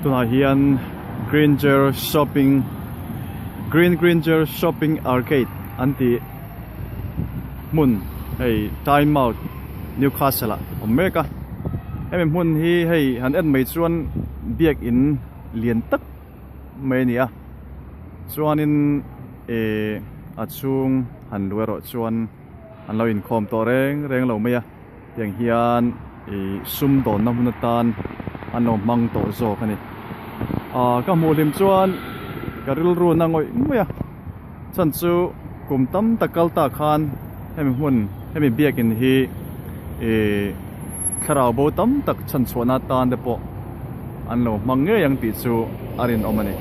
Tunah hian Granger shopping Green Granger shopping arcade an tih hmun hei Tynemouth Newcastle ah awm mek a hemi hmun hi hei han en mai chuan biakin lian tak mai a ni a chuanin ihh a chhung han luh erawh chuan an lo inkhawm tawh reng reng lo mai a. Tiang hian ih sumdawnna hmun atan an lo hmang tawh zawk a ni. Aaa ka hmuh hlim chuan ka rilru na ngawih ngawih a, chhan chu kum tam tak kal tak khan hemi hmun hemi biakin hi ih thlarau bo tam tak chhan chhuahna atan te pawh an lo hmang ngei ang tih chu a rinawm a ni.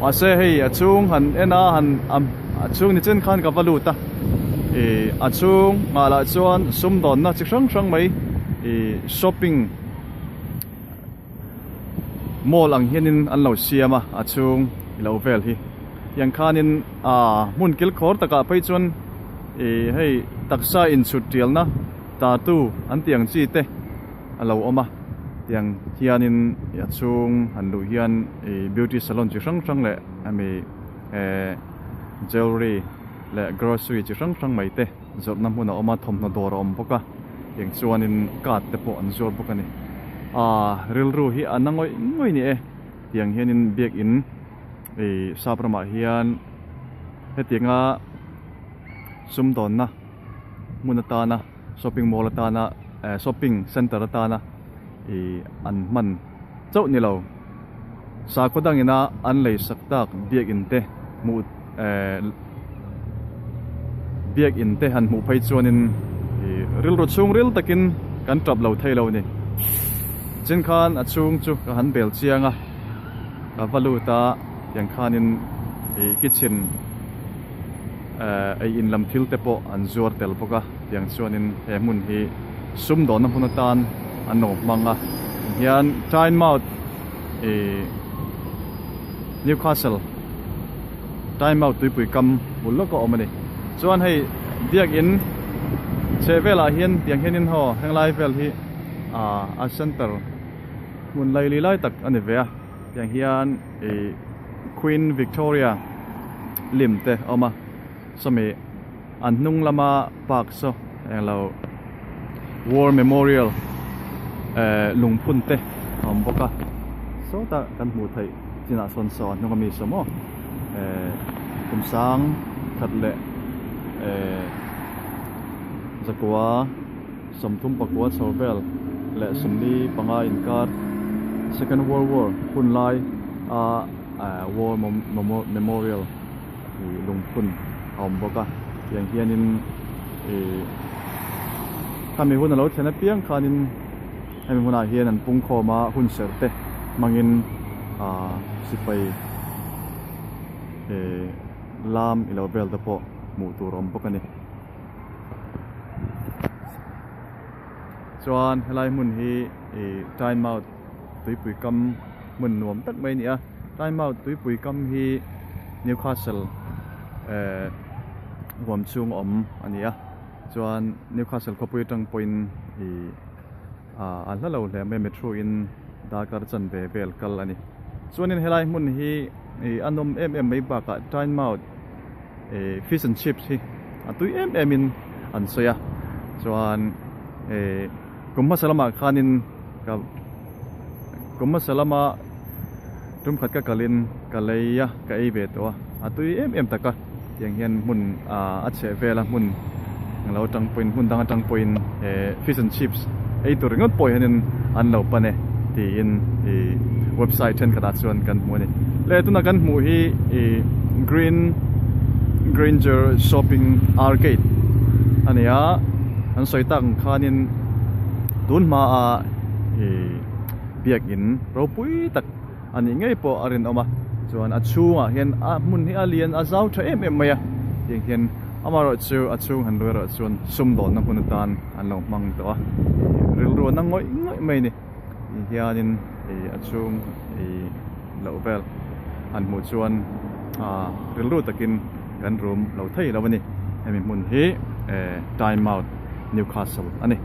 Mahse hei a chhung han en a han a chhung ni chen khan ka va lut a ih a chhung nghah lah chuan sumdawnna chi hrang hrang mai ih shopping mall ang hianin an lo siam a a chhung ilo vel hi tiang khanin ah hmun kilkhawr takah phei chuan ih hei taksa inchhut tialna tattoo an tih ang chi te. A lo awm a, tiang hianin a chhung han luh hian ih beauty salon chi hrang hrang leh hemi eh jewellery leh grocery chi hrang hrang mai te zawrhna hmun a awm a, thawmhnaw dawr a awm bawk a, tiang chuanin card te pawh an zuar bawk a ni. Aaa rilru hi a na ngawih ngawih ni e, tiang hianin biakin ih sap ramah hian hetianga sumdawnna hmun atana. Shopping mall atana eh shopping center atana ih an hman chauh ni lo sakhaw dangina an lei sak tak biakin te hmuh eh biakin te han hmuh phei chuanin ih rilru chhungril takin kan tap lo thei lo a ni chin khan a chhung chu ka han bel chiang a ka va lut a tiang khanin ih kitchen. Ei in lam thil te pawh an zuar tel bawk a tiang chuanin he hmun hi sumdawnna hmun atan an lo hmang a hian Tynemouth ih Newcastle Tynemouth tuipui kam bul lawk a awm a ni chuan hei biakin chheh velah hian tiang hianin haw henglai vel hi ah a center hmun laili lai tak a ni ve a tiang hian ih Queen Victoria lim te a awm a sawmi an hnung lama park saw englo war memorial eh lungphun te a awm bawk a sawtah kan hmuh theih chinah sawn saw a hnung ami saw maw eh kum sang khat leh eh zakua 39 chho vel leh 45 inkar Second World War hun lai a War Memorial ih lungphun a awm bawk a tiang hianin ih khami hun a lo thlen apiang khanin hemi hunah hian an pung khawm a hun serh te hmangin ah sipai ih lam ilo vel te pawh hmuh tur a awm bawk a ni. Chuan helai hmun hi ih Tynemouth tuipui kam hmun nuam tak mai a ni a Tynemouth tuipui kam hi Newcastle eh huam chhung a awm a ni a chuan Newcastle khawpui atang pawhin ih ah a hla lo hle mai a metro in darkar chanve vel kal a ni chuanin helai hmun hi ih a nawm em em mai bakah Tynemouth. Ih fish and chips hi a tui em em in an sawi a chuan ih kum hmasa lamah khanin ka kum hmasa lama tum khat ka kalin ka lei a ka ei ve tawh a a tui em em tak a tiang hian hmun ah a chheh vel a hmun englo atang pawhin hmun dang atang pawhin eh fish and chips ei tur ringawt pawh hianin an lo pan e tiin ih website thenkhatah chuan kan hmu a ni le tuna kan hmuh hi ih green granger shopping arcade a ni a an sawi tak ang khanin tun hmaa ih biakin ropui tak a nih ngei pawh a rinawm a chuan a chhungah hian a hmun hi a lian a zau tha em em mai a tiang hian amaherawhchu a chhung han luh erawh chuan sumdawnna hmun atan an lo hmang tawh a rilru a na ngawih ngawih mai a ni ti hianin ih a chhung ih loh vel han hmuh chuan ah rilru takin kan rum lo thei lo a ni hemi hmun hi eh Tynemouth Newcastle a ni.